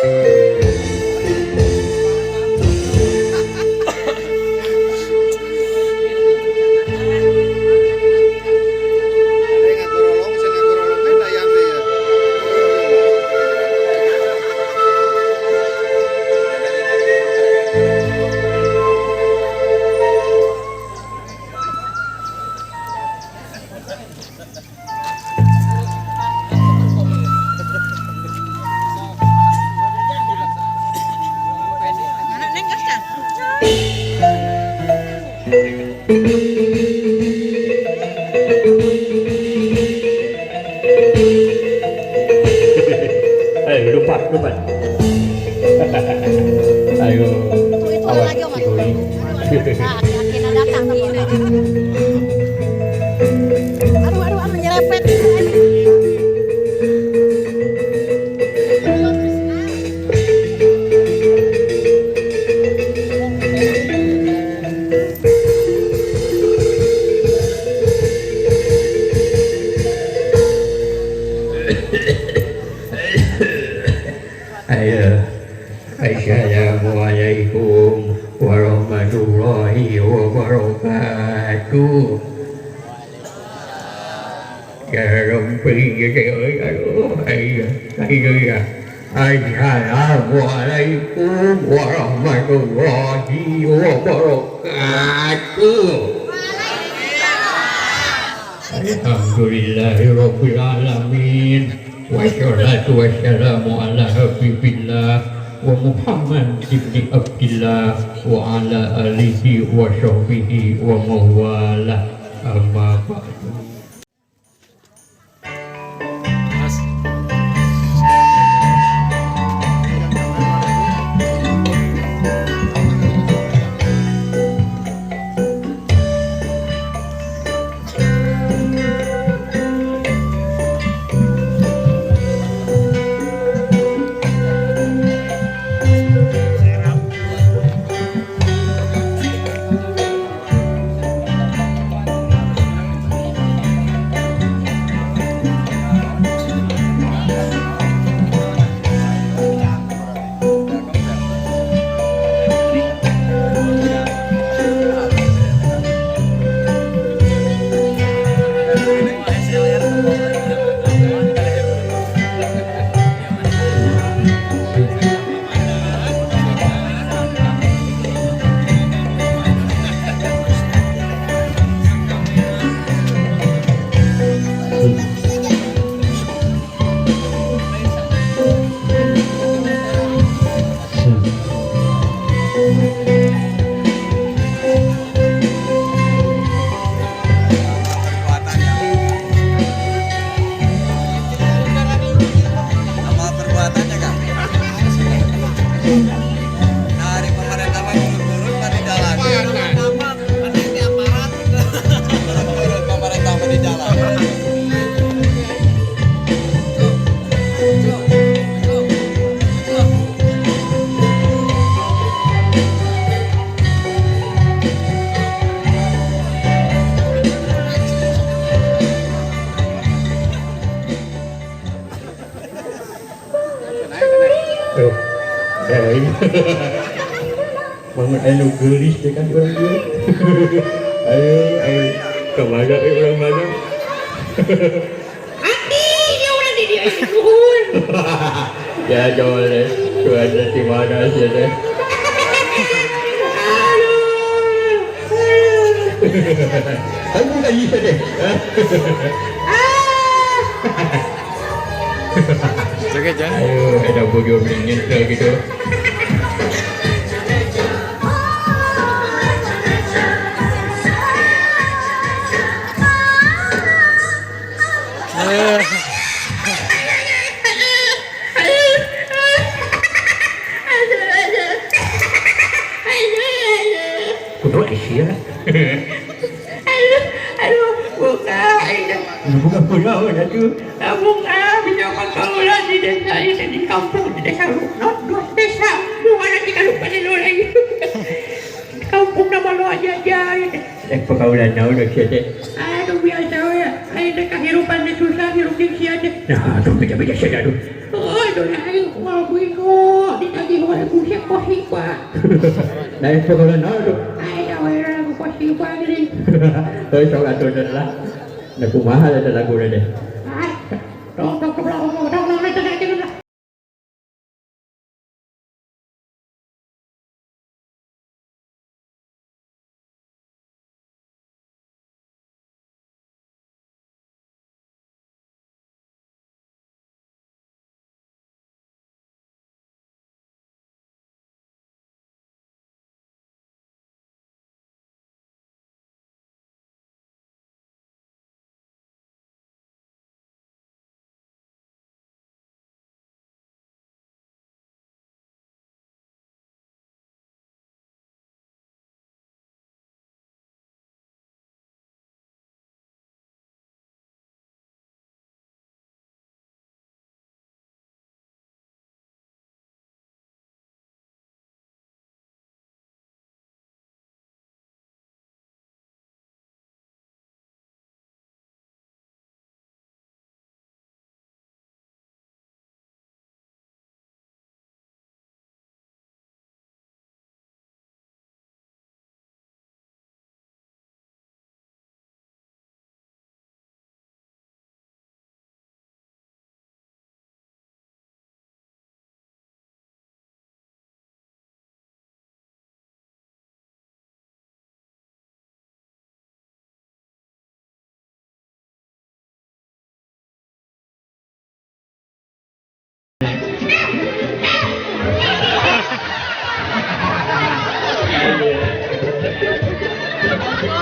Ada yang ngagorolong, sing ngagorolong kan dayang teh ya. Mana neng gas kan? Ayo lupa, lupa. Ayo. Itu ada Awas, lagi om. si Goli. Nah, akhirnya datang tapi Aduh, aduh, aduh, nyerepet. Ayo. Assalamualaikum warahmatullahi wabarakatuh. Assalamualaikum warahmatullahi wabarakatuh. Alhamdulillahirabbil alamin. Wassalatu wassalamu ala habibillah wa Muhammad ibni Abdillah wa ala alihi wa sahbihi wa mawalah. Amma ba'du. Mas. Amal perbuatannya kan. Nah, hari pemerintah mah buru-buru kan di jalan. Buru-buru pemerintah mah di jalan. Tuh. Eh. Bangun anu geulis teh kan urang dieu. Ayo, ayo. Kemana eh urang mana? Ati, ya urang di dieu nuhun. Ya jole, tuan di mana sih teh? Aduh. Aduh. Aduh, lagi teh. Joget Jan. Ayo, ada bojo dingin kayak gitu. Kudu Aisyah. Aduh, aduh, buka, buka pulau atuh. Buka, bisa pergaulan di desa ini, di kampung, di desa Not dua desa. Bukan nanti kalau pada lo lagi. Kampung nama lo aja aja. Eh, pergaulan naon sia teh? Aduh, biasa ya. Ayo deh kehidupan di susah, hidup di sia teh. Nah, aduh, beda-beda sia aduh. Oh, Aduh, aing kumaha bingung ditagih wae ku siapa. Nah, sekolah naon tuh? Aing we lagu kosipa geuning. Heuh, sok atuh lah. Nah, kumaha eta laguna deh. Ah, tong tong tong tong tong tong tong tong.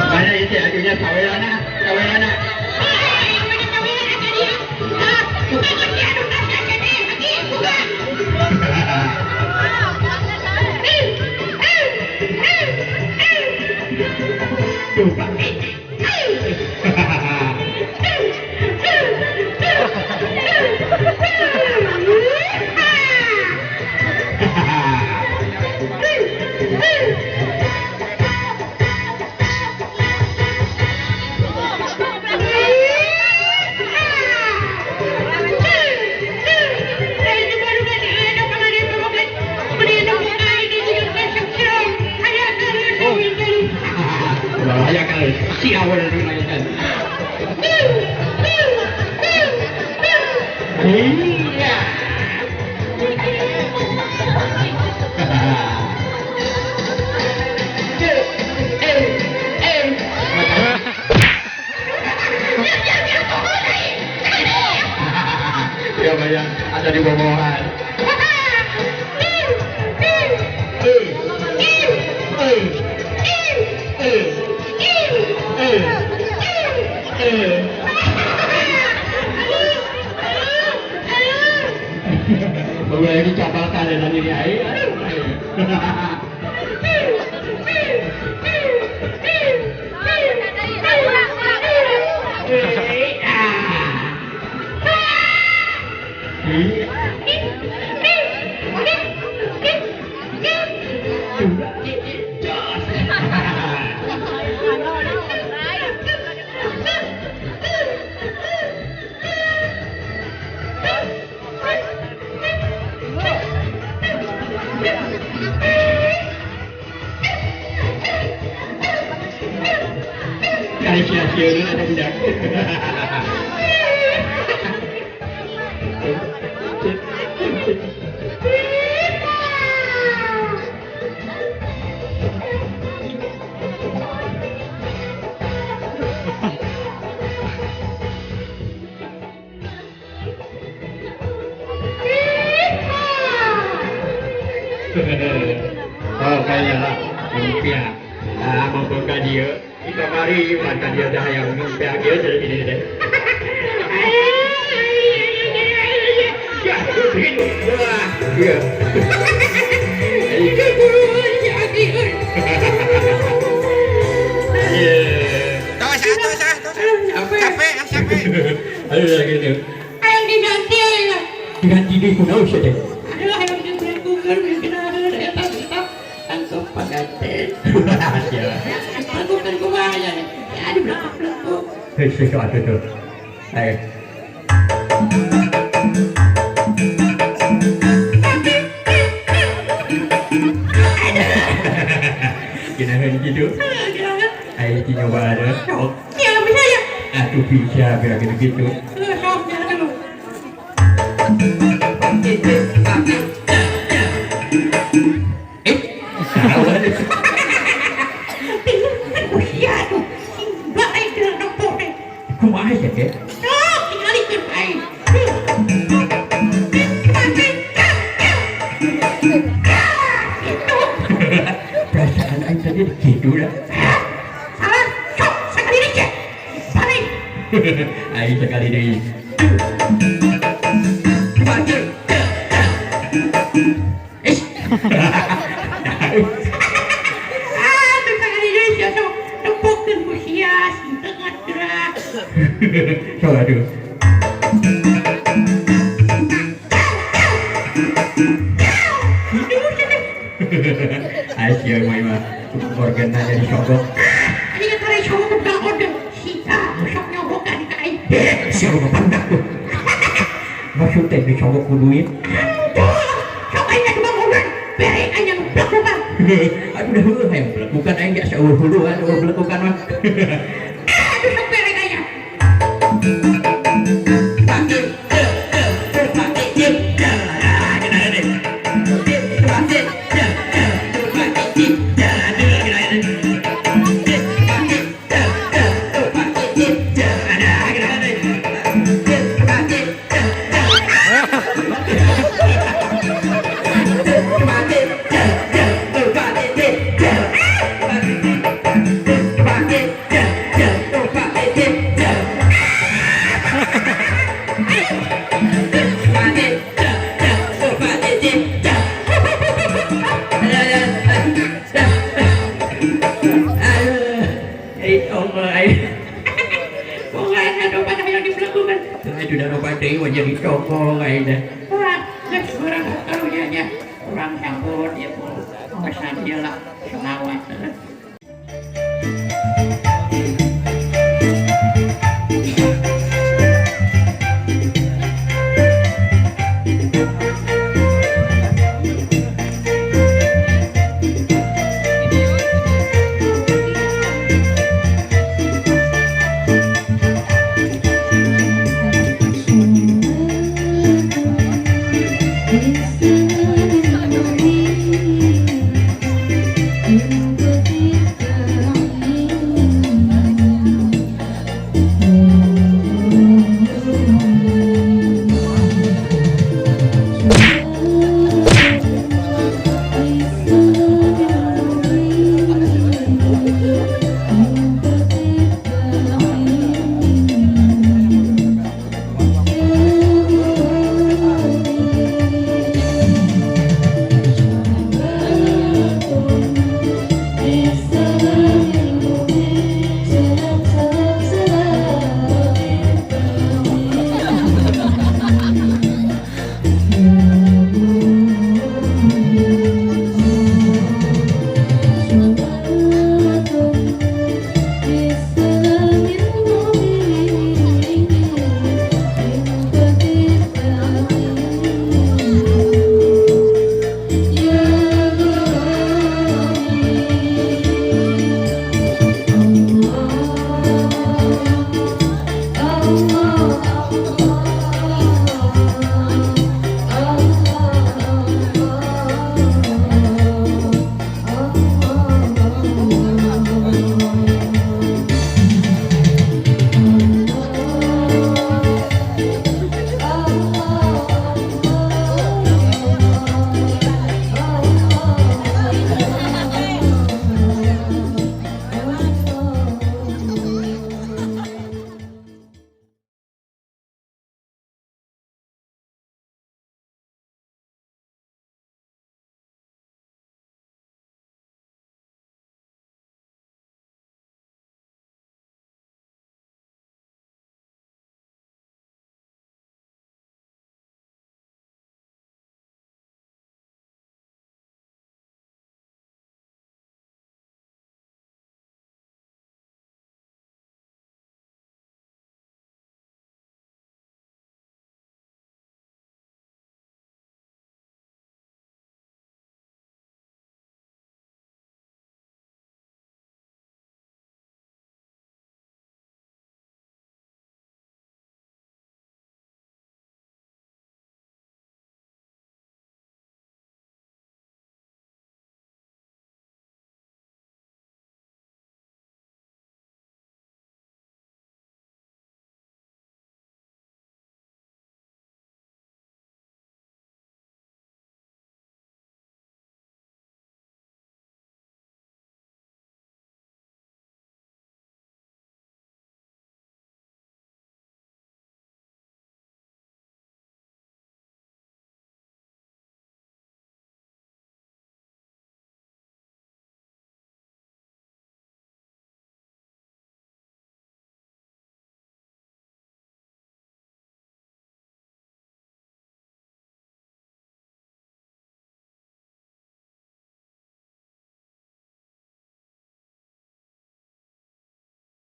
Mana itu ajunya sawelana, sawelana. Ya banyak ada di bobohan. Mulai dicabalkan dan ini air. Kali sia-sia ada budak. Oh kayaknya lah, lumpia. Ah, mau buka dia. Kita mari makan dia dah yang lumpia dia jadi ini deh. Ya, wah, iya. Capek, capek. Ayo lagi nih. Ayo diganti ya. Diganti di kuno sih deh. Aduh, ayo diganti tangkap pagaten. Ya. Aku kan kumaha ya. Ya di belakang belakang. Hei, aduh tuh. Ayo. Gitu. Ayo nyoba ada. Sok. Ya bisa ya. Atuh bisa biar gitu-gitu. Sok ya dulu. Eh, tahu aja. Usia tuh. Enggak itu nempok deh. Kumaha ya, Kek? Sok tinggalikeun aing. Perasaan aing tadi gitu lah. Salah, sok sekali deui. Balik. Aing sekali deui. Eh. Aduh, sekali deui sia sok nempokeun ku sia sing tengah gerak. Sok aduh. Ayo mah mah organ aja disogok. Ini tare cowok bukan order. Sita, sok nyobokan ka aing. Siapa mah pandak tuh. Maksud teh disogok ku duit. Sok aing atuh bang order. Bere aing nu blekukan. Aduh dah heueuh hayang blekukan aing ge asa eueuh huluan eueuh blekukan mah. Aduh sok bere aing. Orang campur dia pun pesan dia lah selawat.